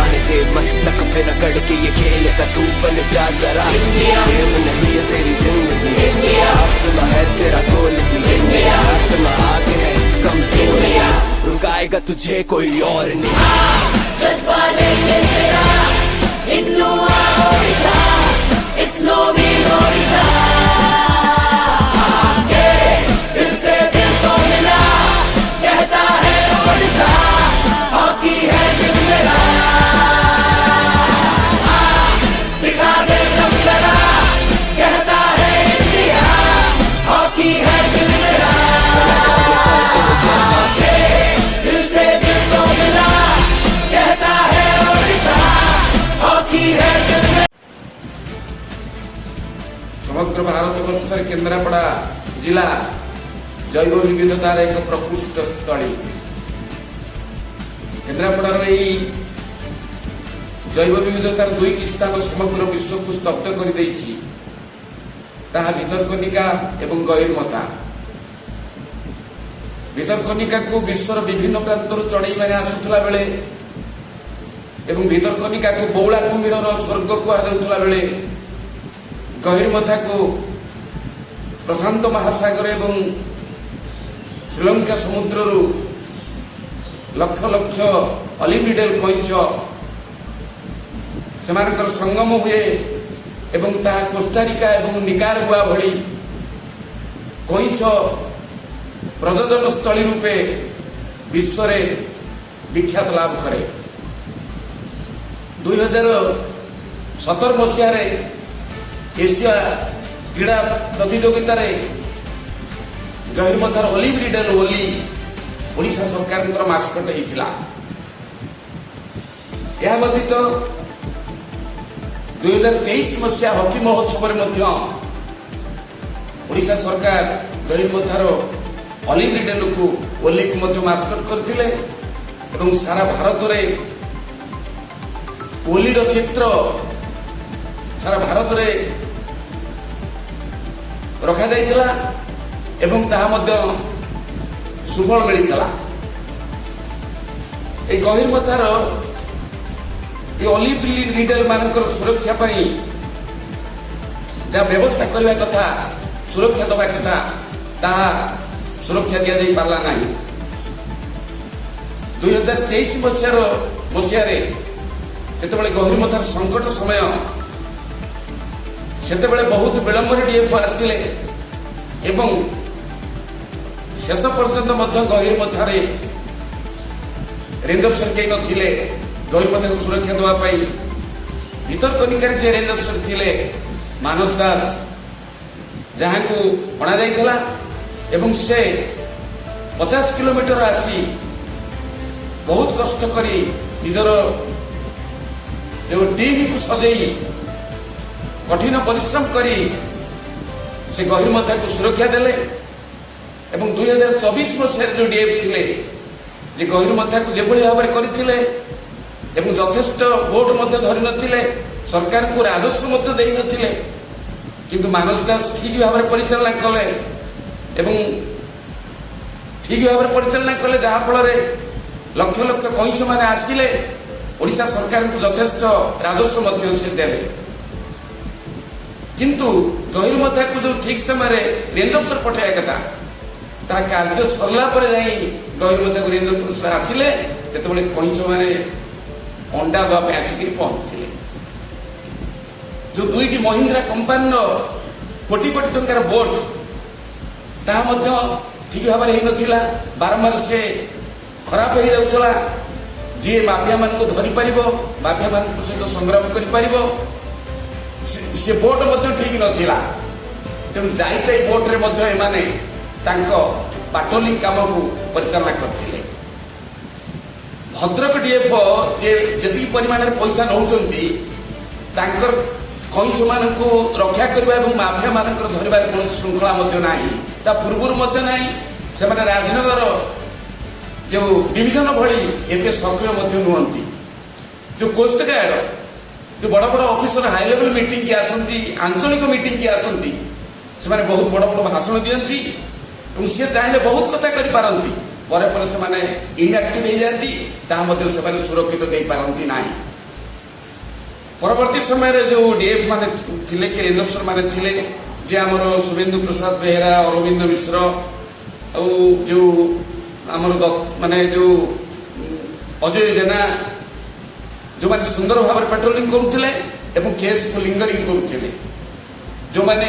आने दे मस्तक पे रगड़ के ये खेल का, तू बन जा जरा। गेम नहीं है तेरी जिंदगी, आसमां है तेरा गोल ही। हाथ में आग है, कमजोर नहीं, रुकाएगा तुझे कोई और नहीं। जज्बा लेके तेरा Innova Odisha, it's नवीन ओडिशा। के दिल से दिल को मिला, कहता है ओडिशा, हॉकी है दिल मेरा। आ, दिखा दे दम जरा, कहता है इंडिया, हॉकी है दिल मेरा। के दिल से दिल को मिला, कहता है ओडिशा, हॉकी है दिल मेरा। ସମଗ୍ର ଭାରତବର୍ଷରେ କେନ୍ଦ୍ରାପଡ଼ା ଜିଲ୍ଲା ଜୈବ ବିବିଧତାର ଏକ ପ୍ରକୃଷ୍ଟ ସ୍ଥଳୀ। କେନ୍ଦ୍ରାପଡ଼ାର ଏହି ଜୈବ ବିବିଧତାର ଦୁଇଟି ସ୍ଥାନ ସମଗ୍ର ବିଶ୍ୱକୁ ସ୍ତବ୍ଧ କରିଦେଇଛି। ତାହା ଭିତରକନିକା ଏବଂ ଗହିରମଥା। ଭିତରକନିକାକୁ ବିଶ୍ୱର ବିଭିନ୍ନ ପ୍ରାନ୍ତରୁ ଚଢ଼େଇମାନେ ଆସୁଥିଲା ବେଳେ ଏବଂ ଭିତରକନିକାକୁ ବଉଳା କୁମ୍ଭୀରର ସ୍ୱର୍ଗ କୁହାଯାଉଥିଲା ବେଳେ, ଗହିରମଥାକୁ ପ୍ରଶାନ୍ତ ମହାସାଗର ଏବଂ ଶ୍ରୀଲଙ୍କା ସମୁଦ୍ରରୁ ଲକ୍ଷ ଲକ୍ଷ ଅଲିଭ ରିଡଲେ କଇଁଛ ସେମାନଙ୍କର ସଙ୍ଗମ ହୁଏ ଏବଂ ତାହା କୋଷ୍ଟାରିକା ଏବଂ ନିକାରଗୁଆ ଭଳି କଇଁଛ ପ୍ରଜନନ ସ୍ଥଳୀ ରୂପେ ବିଶ୍ୱରେ ବିଖ୍ୟାତ ଲାଭ କରେ। 2017 ମସିହାରେ ଏସିଆ କ୍ରୀଡ଼ା ପ୍ରତିଯୋଗିତାରେ ଗହିରମଥାର ଅଲିଭ ରିଡଲେ ଓଲି ଓଡ଼ିଶା ସରକାରଙ୍କର ମାସ୍କଟ ହେଇଥିଲା। ଏହା ବ୍ୟତୀତ 2023 ମସିହା ହକି ମହୋତ୍ସବରେ ମଧ୍ୟ ଓଡ଼ିଶା ସରକାର ଗହିରମଥାର ଅଲିଭ ରିଡଲକୁ, ଓଲିକୁ ମଧ୍ୟ ମାସ୍କଟ କରିଥିଲେ ଏବଂ ସାରା ଭାରତରେ ଓଲିର ଚିତ୍ର ସାରା ଭାରତରେ ରଖାଯାଇଥିଲା ଏବଂ ତାହା ମଧ୍ୟ ସୁଫଳ ମିଳିଥିଲା। ଏଇ ଗହିରମଥାର ଏ ଅଲିଭ ରିଡଲ ମାନଙ୍କର ସୁରକ୍ଷା ପାଇଁ ଯାହା ବ୍ୟବସ୍ଥା କରିବା କଥା, ସୁରକ୍ଷା ଦେବା କଥା, ତାହା ସୁରକ୍ଷା ଦିଆଯାଇ ପାରିଲା ନାହିଁ। 2023 ମସିହାରେ ଯେତେବେଳେ ଗହିରମଥାର ସଙ୍କଟ ସମୟ, ସେତେବେଳେ ବହୁତ ବିଳମ୍ବରେ ଡିଏଫଓ ଆସିଲେ ଏବଂ ଶେଷ ପର୍ଯ୍ୟନ୍ତ ମଧ୍ୟ ଗହିରମଥାରେ ରେଞ୍ଜ ଅଫିସର କେହି ନଥିଲେ ଗହିରମଥାକୁ ସୁରକ୍ଷା ଦେବା ପାଇଁ। ଭିତରକନିକାରେ ଯିଏ ରେଞ୍ଜ ଅଫିସର ଥିଲେ ମାନସ ଦାସ, ଯାହାଙ୍କୁ ଅଣାଯାଇଥିଲା ଏବଂ ସେ 50 କିଲୋମିଟର ଆସି ବହୁତ କଷ୍ଟ କରି ନିଜର ଯେଉଁ ଟିମ୍କୁ ସଜେଇ କଠିନ ପରିଶ୍ରମ କରି ସେ ଗହିରମଥାକୁ ସୁରକ୍ଷା ଦେଲେ। ଏବଂ 2024 ମସିହାରେ ଯେଉଁ ଡିଏଫଓ ଥିଲେ ଯେ ଗହିରମଥାକୁ ଯେଭଳି ଭାବରେ କରିଥିଲେ ଏବଂ ଯଥେଷ୍ଟ ବୋଟ ମଧ୍ୟ ଧରିନଥିଲେ, ସରକାରଙ୍କୁ ରାଜସ୍ୱ ମଧ୍ୟ ଦେଇନଥିଲେ, କିନ୍ତୁ ମାନସ ଦାସ ଠିକ ଭାବରେ ପରିଚାଳନା କଲେ ଏବଂ ଠିକ ଭାବରେ ପରିଚାଳନା କଲେ, ଯାହାଫଳରେ ଲକ୍ଷ ଲକ୍ଷ କଇଁଛମାନେ ଆସିଲେ। ଓଡ଼ିଶା ସରକାରଙ୍କୁ ଯଥେଷ୍ଟ ରାଜସ୍ୱ ମଧ୍ୟ ସେ ଦେଲେ। କିନ୍ତୁ ଗହିରମଥାକୁ ଯୋଉ ଠିକ ସମୟରେ ରେଞ୍ଜ ଅଫିସର ପଠାଇବା କଥା, ତା କାର୍ଯ୍ୟ ସରିଲା ପରେ ଯାଇ ଗହିରମଥାକୁ ରେଞ୍ଜ ଅଫିସର ଆସିଲେ, ଯେତେବେଳେ କଇଁଛମାନେ ଅଣ୍ଡା ଦେବା ପାଇଁ ଆସିକିରି ପହଞ୍ଚିଥିଲେ। ଯୋଉ ଦୁଇଟି ମହିନ୍ଦ୍ରା କମ୍ପାନୀର କୋଟି କୋଟି ଟଙ୍କାର ବୋଟ, ତାହା ମଧ୍ୟ ଠିକ ଭାବରେ ହେଇନଥିଲା। ବାରମ୍ବାର ସେ ଖରାପ ହେଇଯାଉଥିଲା। ଯିଏ ମାଫିଆମାନଙ୍କୁ ଧରିପାରିବ, ମାଫିଆମାନଙ୍କ ସହିତ ସଂଗ୍ରାମ କରିପାରିବ, ସେ ବୋଟ ମଧ୍ୟ ଠିକ ନଥିଲା। ତେଣୁ ଯାଇତାଇ ବୋଟରେ ମଧ୍ୟ ଏମାନେ ତାଙ୍କ ପାଟ୍ରୋଲିଂ କାମକୁ ପରିଚାଳନା କରିଥିଲେ। ଭଦ୍ରକ ଡିଏଫଓ ଯେ ଯେତିକି ପରିମାଣରେ ପଇସା ନେଉଛନ୍ତି, ତାଙ୍କର କଇଁଛମାନଙ୍କୁ ରକ୍ଷା କରିବା ଏବଂ ମାଫିଆ ମାନଙ୍କର ଧରିବାରେ କୌଣସି ଶୃଙ୍ଖଳା ମଧ୍ୟ ନାହିଁ, ତା ପୂର୍ବରୁ ମଧ୍ୟ ନାହିଁ। ସେମାନେ ରାଜନଗର ଯେଉଁ ଡିଭିଜନ ଭଳି ଏତେ ସକ୍ରିୟ ମଧ୍ୟ ନୁହନ୍ତି। ଯୋଉ କୋଷ୍ଟଗାର୍ଡ, ଯୋଉ ବଡ଼ ବଡ଼ ଅଫିସର ହାଇ ଲେଭେଲ ମିଟିଂ କି ଆସନ୍ତି, ଆଞ୍ଚଳିକ ମିଟିଂ କି ଆସନ୍ତି, ସେମାନେ ବହୁତ ବଡ଼ ବଡ଼ ଭାଷଣ ଦିଅନ୍ତି ଏବଂ ସିଏ ଚାହିଁଲେ ବହୁତ କଥା କରିପାରନ୍ତି। ପରେ ପରେ ସେମାନେ ଇନ୍ଆକ୍ଟିଭ ହେଇଯାଆନ୍ତି, ତାହା ମଧ୍ୟ ସେମାନେ ସୁରକ୍ଷିତ ଦେଇପାରନ୍ତି ନାହିଁ। ପରବର୍ତ୍ତୀ ସମୟରେ ଯୋଉ ଡିଏଫ୍ ମାନେ ଥିଲେ କି ରେଞ୍ଜ ଅଫିସର ମାନେ ଥିଲେ, ଯେ ଆମର ଶୁଭେନ୍ଦୁ ପ୍ରସାଦ ବେହେରା, ଅରବିନ୍ଦ ମିଶ୍ର ଆଉ ଯୋଉ ଆମର ମାନେ ଯୋଉ ଅଜୟ ଜେନା, ଯୋଉମାନେ ସୁନ୍ଦର ଭାବରେ ପେଟ୍ରୋଲିଂ କରୁଥିଲେ ଏବଂ କେସ୍କୁ ଲିଙ୍ଗରିଂ କରୁଥିଲେ, ଯୋଉମାନେ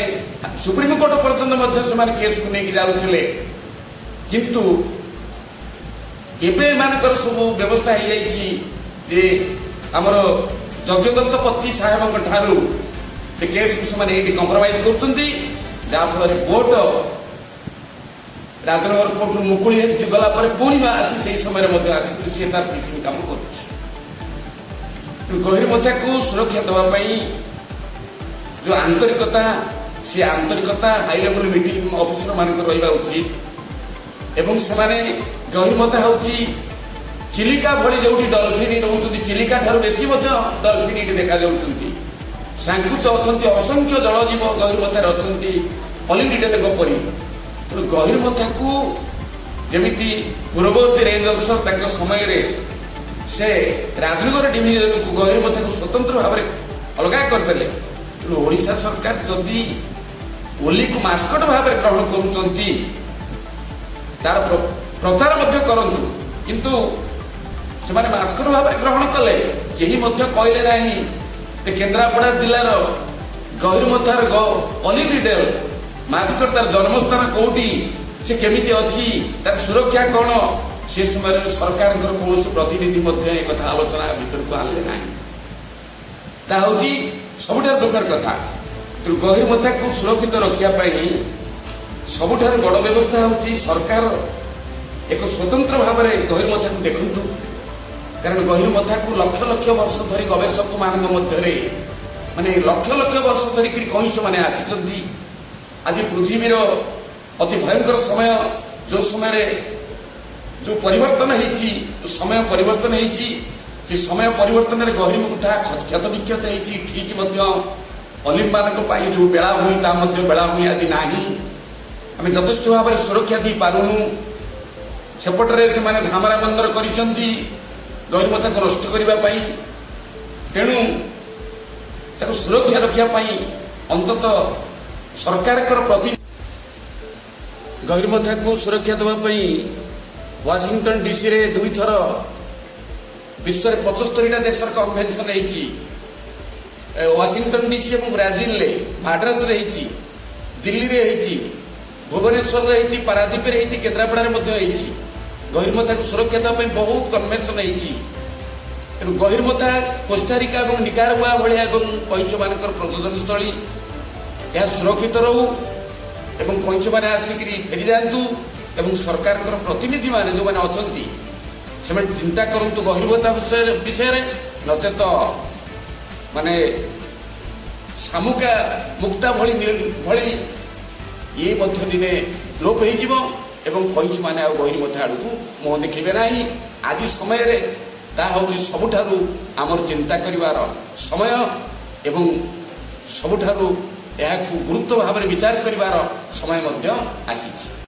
ସୁପ୍ରିମକୋର୍ଟ ପର୍ଯ୍ୟନ୍ତ ମଧ୍ୟ ସେମାନେ କେସ୍କୁ ନେଇକି ଯାଉଥିଲେ। କିନ୍ତୁ ଏବେ ଏମାନଙ୍କର ସବୁ ବ୍ୟବସ୍ଥା ହେଇଯାଇଛି ଯେ ଆମର ଯଜ୍ଞଦତ୍ତ ପତି ସାହେବଙ୍କ ଠାରୁ ସେ କେସ୍କୁ ସେମାନେ ଏଇଠି କମ୍ପ୍ରମାଇଜ କରୁଛନ୍ତି, ଯାହାଫଳରେ ବୋଟ ରାଜନଗର କୋର୍ଟରୁ ମୁକୁଳି ଗଲା ପରେ ପୁଣି ଆସି ସେଇ ସମୟରେ ମଧ୍ୟ ଆସିକରି ସିଏ ତାର ଫିସିଂ କାମ କରୁଛି। ତେଣୁ ଗହିରମଥାକୁ ସୁରକ୍ଷା ଦେବା ପାଇଁ ଯୋଉ ଆନ୍ତରିକତା, ସେ ଆନ୍ତରିକତା ହାଇ ଲେଭେଲ ମିଟିଂ ଅଫିସର ମାନଙ୍କର ରହିବା ଉଚିତ। ଏବଂ ସେମାନେ ଗହିରମଥା ହେଉଛି ଚିଲିକା ଭଳି, ଯୋଉଠି ଡଲଫିନ୍ ରହୁଛନ୍ତି, ଚିଲିକା ଠାରୁ ବେଶୀ ମଧ୍ୟ ଡଲଫିନ୍ ଏଠି ଦେଖାଯାଉଛନ୍ତି। ଶାଙ୍କୁଚ ଅଛନ୍ତି, ଅସଂଖ୍ୟ ଜଳଜୀବ ଗହିରମଥାରେ ଅଛନ୍ତି ଅଲିଭ ପରି। ତେଣୁ ଗହିରମଥାକୁ ଯେମିତି ପୂର୍ବବର୍ତ୍ତୀ ରେଞ୍ଜ ଅଫିସର ତାଙ୍କ ସମୟରେ ସେ ରାଜନଗର ଡିଭିଜନକୁ ଗହିରମଥାକୁ ସ୍ୱତନ୍ତ୍ର ଭାବରେ ଅଲଗା କରିଦେଲେ, ତେଣୁ ଓଡ଼ିଶା ସରକାର ଯଦି ଓଲିକୁ ମାସ୍କଟ ଭାବରେ ଗ୍ରହଣ କରୁଛନ୍ତି, ତାର ପ୍ରଚାର ମଧ୍ୟ କରନ୍ତୁ। କିନ୍ତୁ ସେମାନେ ମାସ୍କଟ ଭାବରେ ଗ୍ରହଣ କଲେ, କେହି ମଧ୍ୟ କହିଲେ ନାହିଁ ଯେ କେନ୍ଦ୍ରାପଡ଼ା ଜିଲ୍ଲାର ଗହିରମଥାର ଅଲିଭ ରିଡଲେ ମାସ୍କଟ, ତାର ଜନ୍ମସ୍ଥାନ କୋଉଠି, ସେ କେମିତି ଅଛି, ତାର ସୁରକ୍ଷା କଣ? ସେ ସମୟରେ ସରକାରଙ୍କର କୌଣସି ପ୍ରତିନିଧି ମଧ୍ୟ ଏକଥା ଆଲୋଚନା ଭିତରକୁ ଆଣିଲେ ନାହିଁ। ତାହା ହଉଛି ସବୁଠାରୁ ଦୁଃଖର କଥା। ତେଣୁ ଗହିରମଥାକୁ ସୁରକ୍ଷିତ ରଖିବା ପାଇଁ ସବୁଠାରୁ ବଡ଼ ବ୍ୟବସ୍ଥା ହେଉଛି ସରକାର ଏକ ସ୍ୱତନ୍ତ୍ର ଭାବରେ ଗହିରମଥାକୁ ଦେଖନ୍ତୁ। କାରଣ ଗହିରମଥାକୁ ଲକ୍ଷ ଲକ୍ଷ ବର୍ଷ ଧରି ଗବେଷକମାନଙ୍କ ମଧ୍ୟରେ, ମାନେ ଲକ୍ଷ ଲକ୍ଷ ବର୍ଷ ଧରିକିରି କଇଁଛମାନେ ଆସିଛନ୍ତି। ଆଜି ପୃଥିବୀର ଅତି ଭୟଙ୍କର ସମୟ, ଯୋଉ ସମୟରେ ଯୋଉ ପରିବର୍ତ୍ତନ ହେଇଛି, ସମୟ ପରିବର୍ତ୍ତନ ହେଇଛି, ସେ ସମୟ ପରିବର୍ତ୍ତନରେ ଗହିରମଥା କ୍ଷତ ବିକ୍ଷତ ହେଇଛି। ଠିକ ମଧ୍ୟ ଅଲିଭମାନଙ୍କ ପାଇଁ ଯୋଉ ବେଳାଭୂମି, ତା ମଧ୍ୟ ବେଳାଭୂମି ଆଜି ନାହିଁ। ଆମେ ଯଥେଷ୍ଟ ଭାବରେ ସୁରକ୍ଷା ଦେଇପାରୁନୁ। ସେପଟରେ ସେମାନେ ଧାମରା ବନ୍ଦର କରିଛନ୍ତି ଗହିରମଥାକୁ ନଷ୍ଟ କରିବା ପାଇଁ। ତେଣୁ ତାକୁ ସୁରକ୍ଷା ରଖିବା ପାଇଁ ଅନ୍ତତଃ ସରକାରଙ୍କର ପ୍ରତି ଗହିରମଥାକୁ ସୁରକ୍ଷା ଦେବା ପାଇଁ ୱାଶିଂଟନ ଡିସିରେ ଦୁଇଥର ବିଶ୍ୱରେ 75ଟା ଦେଶର କନଭେନସନ ହେଇଛି। ୱାଶିଂଟନ ଡିସି ଏବଂ ବ୍ରାଜିଲରେ, ମାଡ୍ରାସରେ ହେଇଛି, ଦିଲ୍ଲୀରେ ହେଇଛି, ଭୁବନେଶ୍ୱରରେ ହେଇଛି, ପାରାଦୀପରେ ହେଇଛି, କେନ୍ଦ୍ରାପଡ଼ାରେ ମଧ୍ୟ ହେଇଛି। ଗହିରମଥାକୁ ସୁରକ୍ଷା ଦେବା ପାଇଁ ବହୁତ କନଭେନସନ ହେଇଛି। ତେଣୁ ଗହିରମଥା କୋଷ୍ଟାରିକା ଏବଂ ନିକାରଗୁଆ ଭଳିଆ ଏବଂ କଇଁଛମାନଙ୍କର ପ୍ରଜନନ ସ୍ଥଳୀ। ଏହା ସୁରକ୍ଷିତ ରହୁ ଏବଂ କଇଁଛମାନେ ଆସିକିରି ଫେରିଯାଆନ୍ତୁ ଏବଂ ସରକାରଙ୍କର ପ୍ରତିନିଧିମାନେ ଯେଉଁମାନେ ଅଛନ୍ତି, ସେମାନେ ଚିନ୍ତା କରନ୍ତୁ ଗହିରମଥା ବିଷୟରେ। ନଚେତ ମାନେ ଶାମୁକା ମୁକ୍ତା ଭଳି ଇଏ ମଧ୍ୟ ଦିନେ ଲୋପ ହେଇଯିବ ଏବଂ କଇଁଛମାନେ ଆଉ ଗହିରମଥା ଆଡ଼କୁ ମୁହଁ ଦେଖିବେ ନାହିଁ। ଆଜି ସମୟରେ ତାହା ହେଉଛି ସବୁଠାରୁ ଆମର ଚିନ୍ତା କରିବାର ସମୟ ଏବଂ ସବୁଠାରୁ ଏହାକୁ ଗୁରୁତ୍ୱ ଭାବରେ ବିଚାର କରିବାର ସମୟ ମଧ୍ୟ ଆସିଛି।